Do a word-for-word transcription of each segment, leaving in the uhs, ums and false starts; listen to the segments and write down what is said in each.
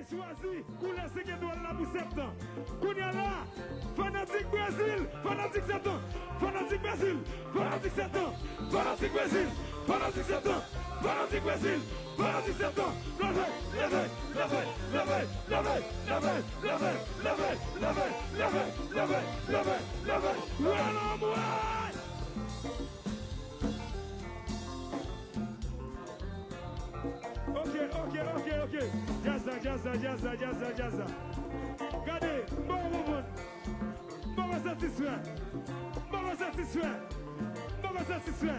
Chwazi koulè senk etwal la pou sèt tan. Kounye a la, fanatik Brezil, fanatik sèt tan, fanatik Brezil, fanatik sèt tan, fanatik Brezil, fanatik sèt tan, fanatik Brezil, fanatik sèt tan. Leve, leve, leve, leve, leve, leve, leve, leve, leve, leve, leve, leve, leve, leve. Wè lòm, wè! Ok, ok, ok, ok. Djaz la, djaz la, djaz la, djaz la, djaz la. Gade, m poko konprann. M poko satisfè. M poko satisfè. M poko satisfè.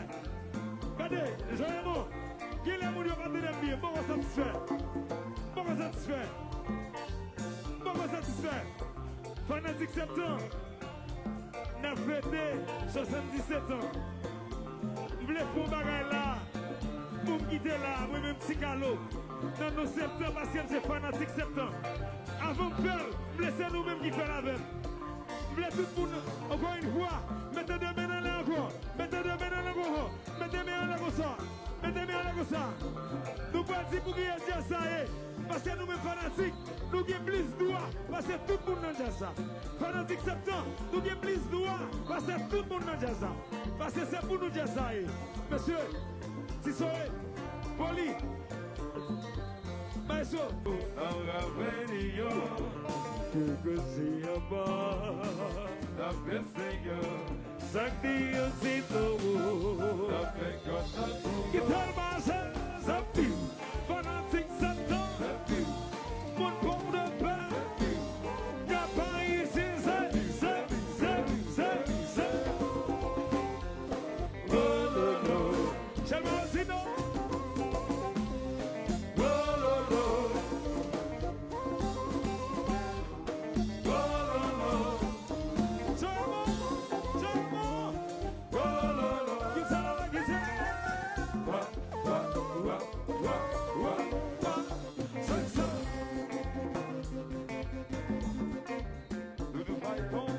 Gade, Jean Raymond, genlè moun yo pa tande m byen. M poko satisfè. M poko satisfè. M poko satisfè. Fanatik sèt tan. N ap fete swasanndisèt an. M vle fè yon bagay la pou m kite la, mwen menm Ti Kalo, nan non sèt tan, paske m se fanatik sèt tan. Avan m fè l, m vle se nou menm ki fè l avè m. M vle tout moun, encore une fois, mete de men anlè ankò, mete de men anlè ankò, mete men anlè konsa, mete men anlè konsa. Nou pral di pou kiyès djaz sa ye. Paske nou menm fanatik, nou gen plis dwa pase tout moun nan djaz la. Fanatik sèt tan, nou gen plis dwa pase tout moun nan djaz la. Paske se pou nou djaz la ye. Mesye, Ti Soe, Poli, Maestro. An ravè li yo, ke grenn anba, n ap fè Senyè. Sa k di yo si nou. Ki tèlman se zanmi, fanatik sèt tan, moun bon de pè, ka pa isi, se, se, se, se, se. Wololo. Sèlman si nou. Wololo. Wololo. Sèlman, sèlman. Kisa, kisa? Wa, wa, wa, wa, wa, wa. Sa, sa. Doudou Fayton.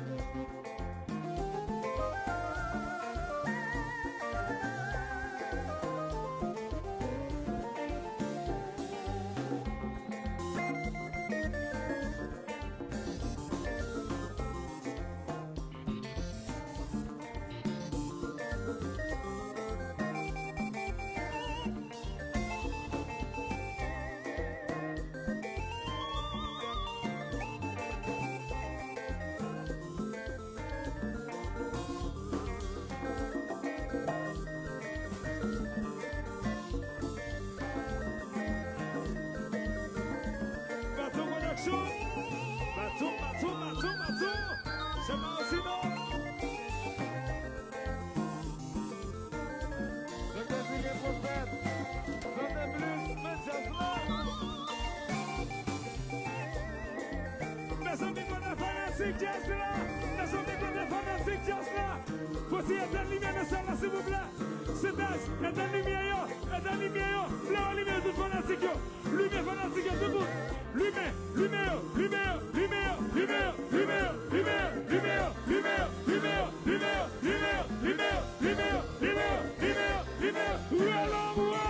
Baton Production. Baton, baton, baton, baton. Se pa osi non. Doktè Julien Prophète, Santé Plus, men djaz la. Mezanmi, kote fanatik djaz la? Mezanmi, kote fanatik djaz la? Fò ti etèn limyè nan sal la, silvouplè. Sentèz, etèn limyè yo, etèn limyè yo. Lè yo limen tout fanatik yo. Limen fanatik yo, tout moun. Limen, limen yo, limen yo, limen yo, limen yo. Wè lòm, wè!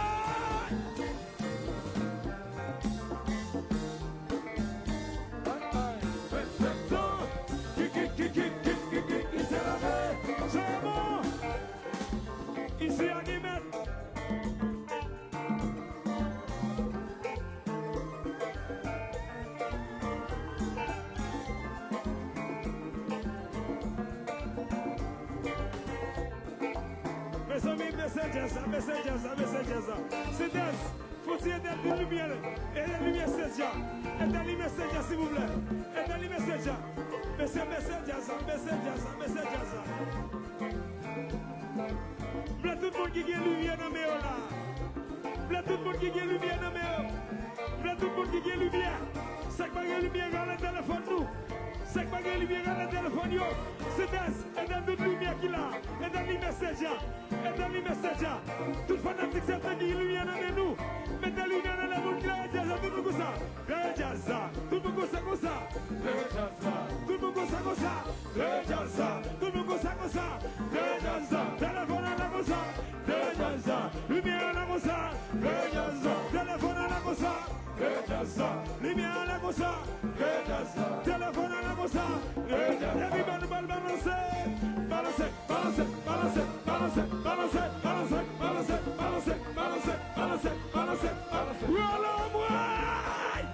Ki, ki, ki, ki se la men? Se bon! Isi a gen mèt! Mezanmi, mesye djaz la, mesye djaz la, mesye djaz la. Sentèz, fò ti etèn limyè, etèn limyè sentèz la. Etèn limyè sentèz la, silvouplè. Etèn limyè sentèz la. Mesye, mesye djaz la, mesye djaz la, mesye djaz la. M vle tout moun ki gen limyè nan men yo la. M vle tout moun ki gen limyè nan men yo. M vle tout moun ki gen limyè. Sa k pa gen limyè, rale telefòn nou. Sa k pa gen limyè, rale telefòn yo. Sentèz, etèn tout limyè ki la. Etèn limyè sentèz la. Etèn limyè sentèz la. Tout fanatik sentèz ki gen limyè nan men nou. Mete limyè nan lè moun ki la djaz la, tout moun konsa. Lè djaz la, tout moun konsa, konsa. Lè djaz la, tout moun konsa, konsa. Lè djaz la, tout moun konsa, konsa. Lè djaz la, telefòn an la konsa. Lè djaz la, limyè an la konsa. Lè djaz la, telefòn an la konsa. Lè djaz la. Limyè anlè konsa. Telefòn anlè konsa. Epi ban nou bal balanse. Balanse, balanse, balanse. Rale anmwey!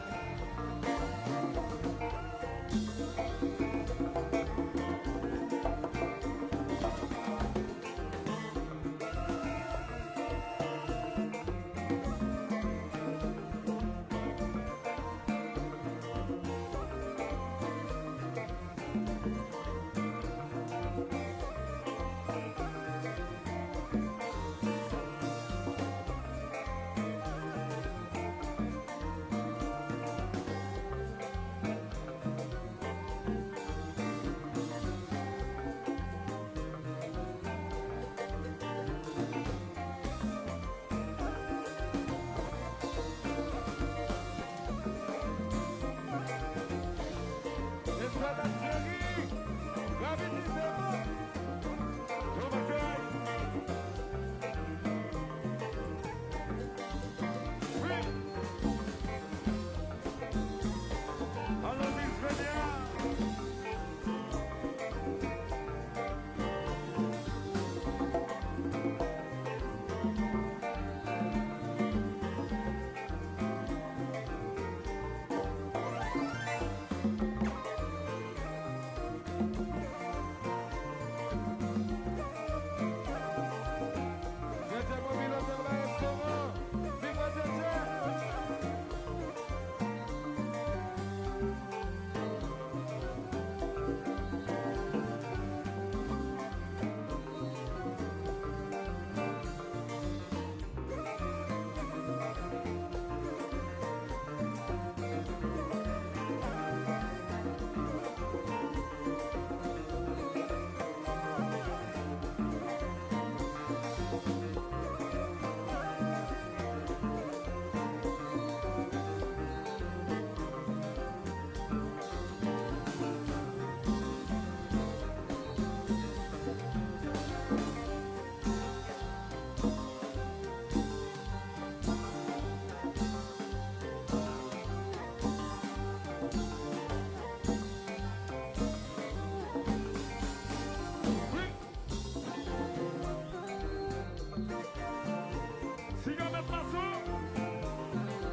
Siga met maso.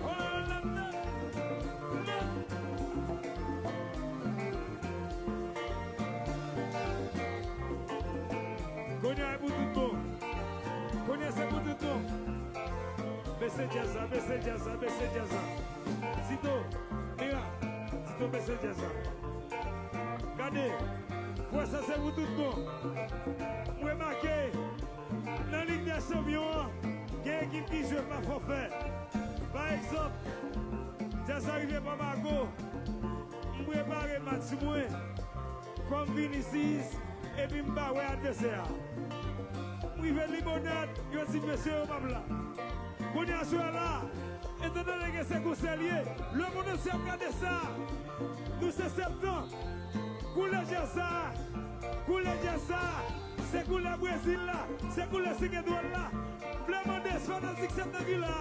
Oh, la, la, la. Kounye a e pou tout bon. Kounye a se pou tout bon. Bese djaz la, bese djaz la, bese djaz la. Tito, Mira, Tito bese djaz la. Gade, fwa sa se pou tout bon. M remake, nan Lig dè Chanpyon an, gen ekip ki jwe pa fòfè. Pa egzanp, djaz la rive pa mago, m prepare match mwen kòm Vinicius, epi m pa wè advèsè a. M rive Limonad, yo di mesye yo p ap la. Kounye a jwè la, etandone ke se konsa l ye, lemonn antye ap gade sa. Nou se Septan. Koulè djaz sa, koulè djaz sa, se koulè Brezil la, se koulè senk etwal la. M vle mande fanatik Septan ki la,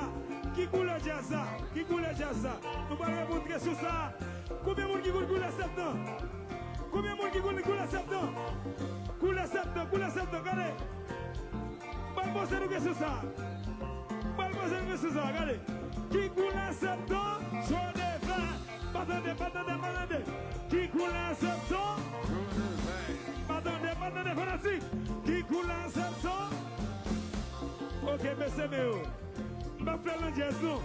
ki koulè djaz sa, ki koulè djaz sa. Nou pral reponn kesyon sa. Konbyen moun ki konn koulè Septan? Konbyen moun ki konn koulè Septan? Koulè Septan, koulè Septan, gade. Mwen poze nou kesyon sa. Mwen poze nou kesyon sa, gade. Ki koulè Septan? Jone, vè. Pa tande, pa tande, pa tande. Ki koulè Septan? Pa tande, pa tande, fanatik. Ki koulè Septan? Ok, mesye, men yo. M p ap fè landjèz non.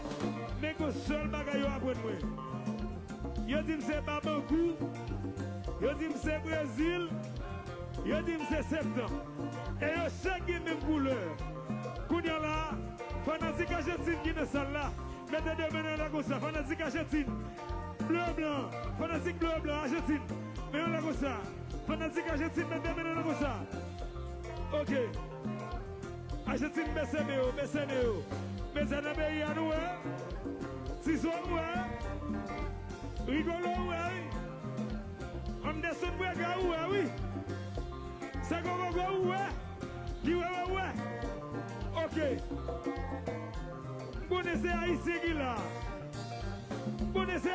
Men gon sèl bagay yo aprann mwen. Yo di m se Babankou, yo di m se Brezil, yo di m se Septan. E yo chak gen menm koulè. Kounye a la, fanatik Ajantin ki nan sal la, mete de men anlè konsa. Fanatik Ajantin, ble e blan. Fanatik ble e blan, Ajantin, men anlè konsa. Fanatik Ajantin, mete de men anlè konsa. Ok. Ajantin, bese men yo, bese men yo. Mezanmi, peyi a nou wè. Tizon nou wè. Rigolo ou wè wi. Anderson Brega ou wè wi. Sègo Gogo ou wè. Ki wè wè ou wè. Ok. M konnen se Ayisyen ki la. M konnen se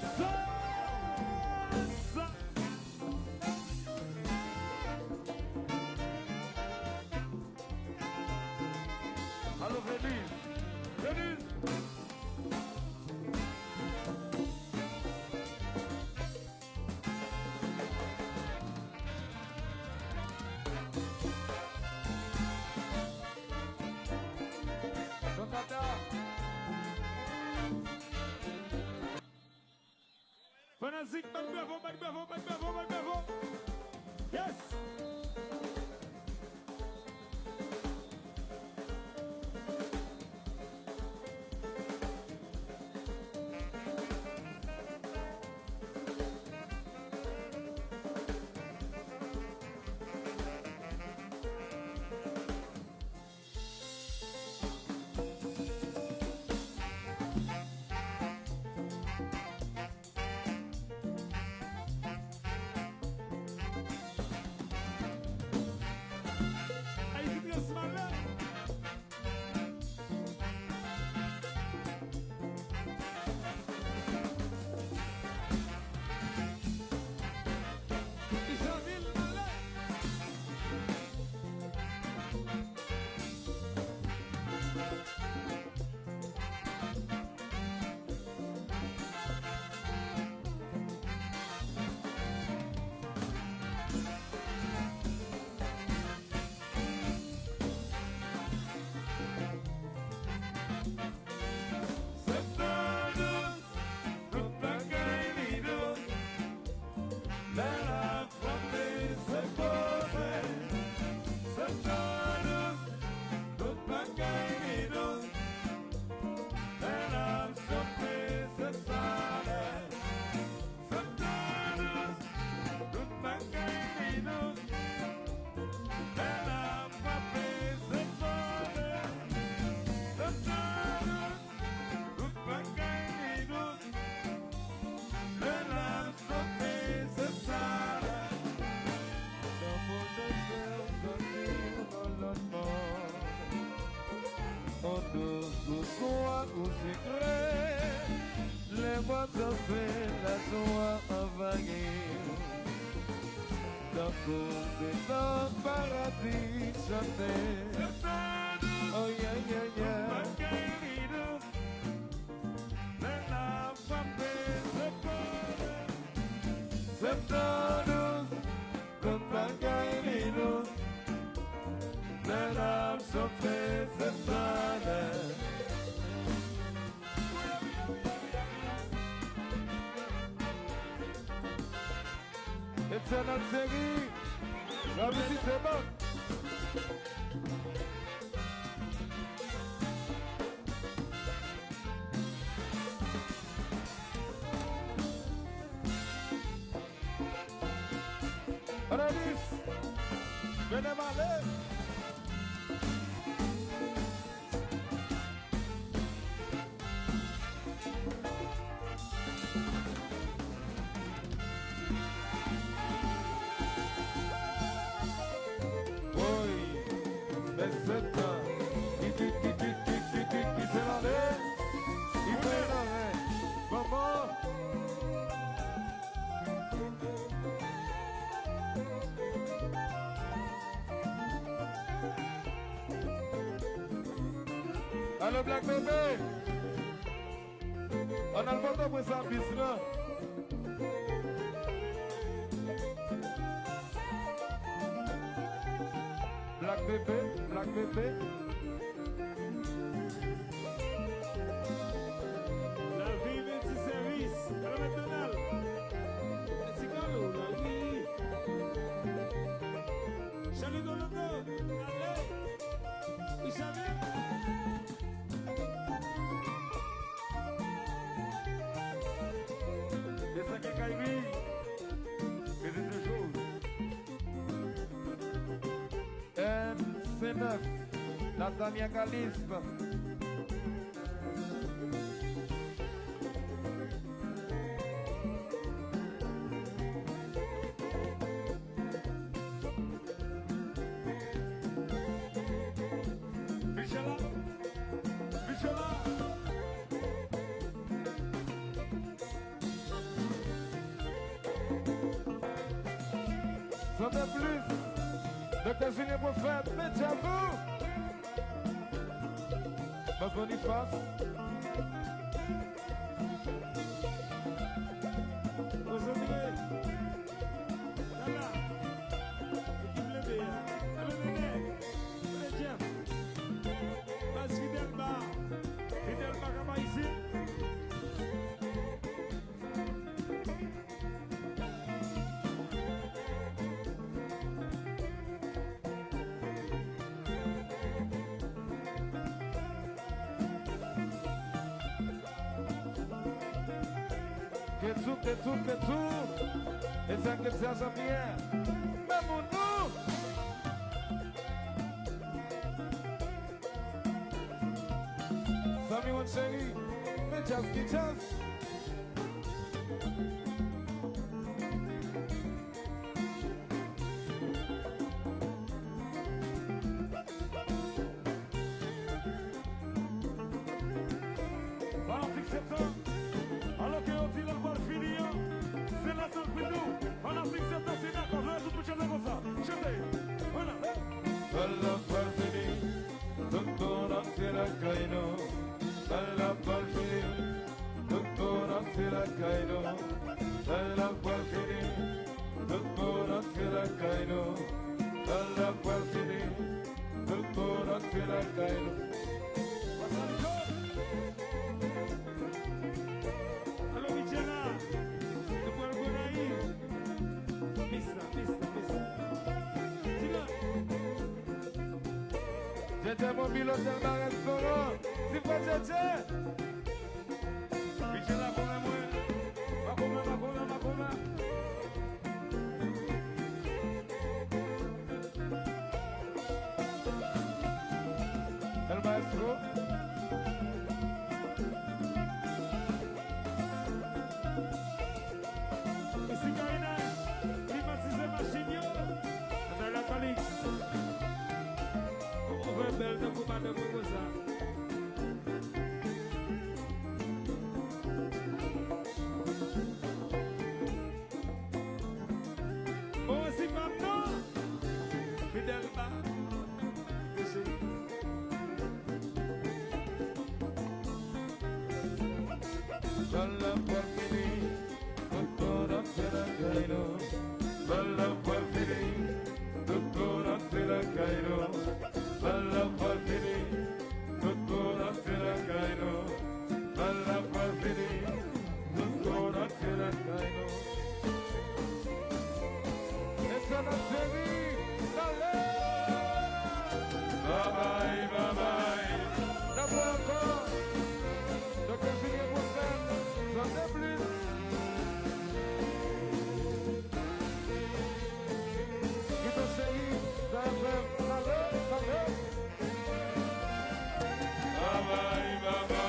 Sa, sa. Alo, Venise. Venise. Don Tata. Fanatik, bat bravo, bat bravo, bat bravo, bat bravo. Yes! Swa ou sekrè, lè mwen danse, lajwa anvayi m. Tankou devan paradi chante. Oh yeah, yeah, yeah. Se tan dous, tout bagay li dous. Lè n ap chante, se sa lè. Eternal Chérie, la vizite bank. Analis, mennen m ale. Woy, men se tan. Ki, ki, ki, ki, ki, ki, ki, ki se lale. Ki se lale. Manman. Alo, Black Bébé. Ann al Pòtoprens a bis lan. Black Bébé, Black Bébé. Lavi Miltisèvis, Kalomèt Donald, Ti Kalo, Lavi, Chali Dolodo, ale, Richard. De sa ke Kairi, ke de de choz. M C neuf, Nathania Calispe. Michela, Michela. Sante plis. Doktè Julien Prophète, men djaz ou. Baz Boniface. Konsantre. Gala. Ekip Lebe a. Alò, Lebe. Lebe Jeff. Baz Fidel ba. Fidel pa ka pa isit. Ketsou, ketsou, ketsou. E sa, ketsou, Jean-Pierre. Men moun nou. Samy One Chéri, men djaz ki djaz. Fanatik Septan, alò ke yo di lè l pral fini an, se lè sa l fin nou. Fanatik Septan, se dakò, lè tout moun chante konsa. Chante, ann ale. Lè l pral fini, tout moun ap se lakay nou. Lè l pral fini, tout moun ap se lakay nou. Lè l pral fini, tout moun ap se lakay nou. Lè l pral fini, tout moun ap se lakay nou. Alo, Michela, nou pral Gonayiv. Pis la, pis la, pis la. Di la. Djèdjè Mobil Hôtel Bar Restaurant. Silvouplè, Djèdjè. Michel la konmen mwen. Makomen, makomen, makomen. El Maestro. Mesi Karina, klimatize machin yo. Anday la Kalix. Ou fè bèl tankou madanm mwen konsa. Dèlma. Bal la pral fini, tout moun ap fè lakay nou. Bal la pral fini, tout moun ap fè lakay nou. Bal la pral fini, tout moun ap fè lakay nou. Bal la pral fini, tout moun ap fè lakay nou. Entènat cheri, ale! Babay, babay. N ap wè ankò. Doktè Julien Prosper, Zòn de Plis. Guido Chéri, Zafèm, ale, ale. Babay, babay.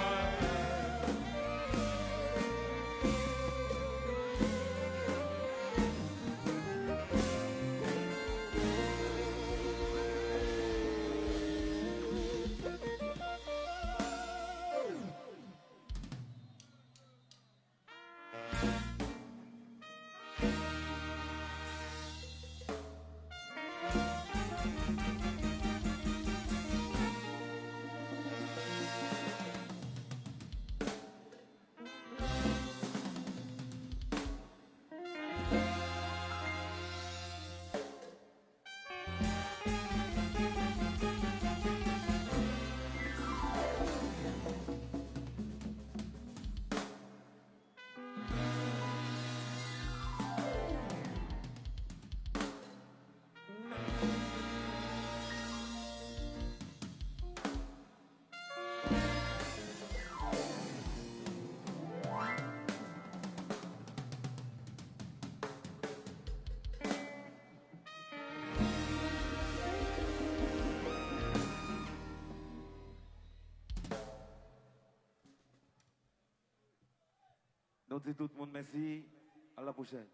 Nou di tout moun mèsi. A la pwochèn.